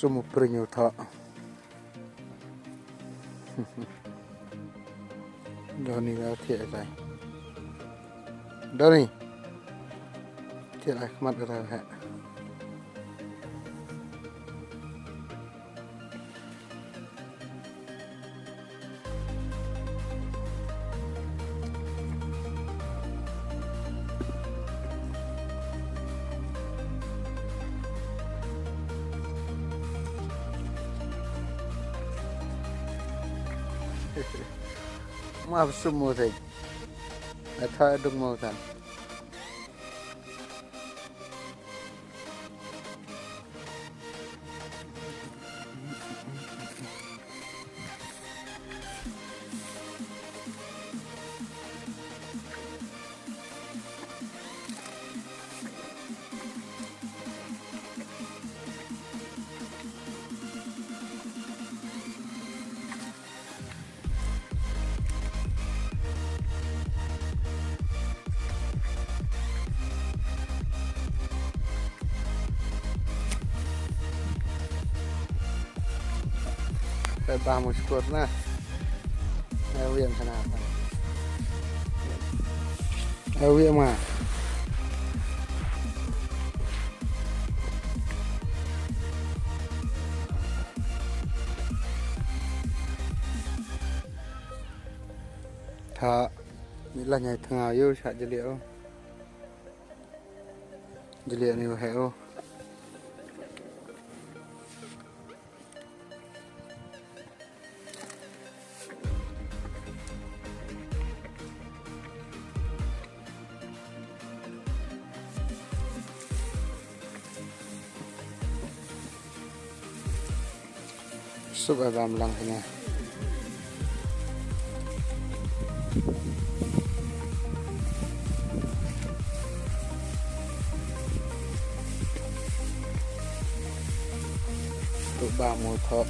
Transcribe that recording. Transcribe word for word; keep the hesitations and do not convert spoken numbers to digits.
Tum u pring u thoh. Doni da thiah lai. Doni. Thiah lai khmat ka da he. Ma sum mo thei. A tha dung mo than. Pait bam u skur na. Ai wiang sana. Ai wiang ma. Tha, mi la ñai thnga yow sha jylliew. Jylliew ni wa he o. Sup a bam lang hina. Sup bam mo thok.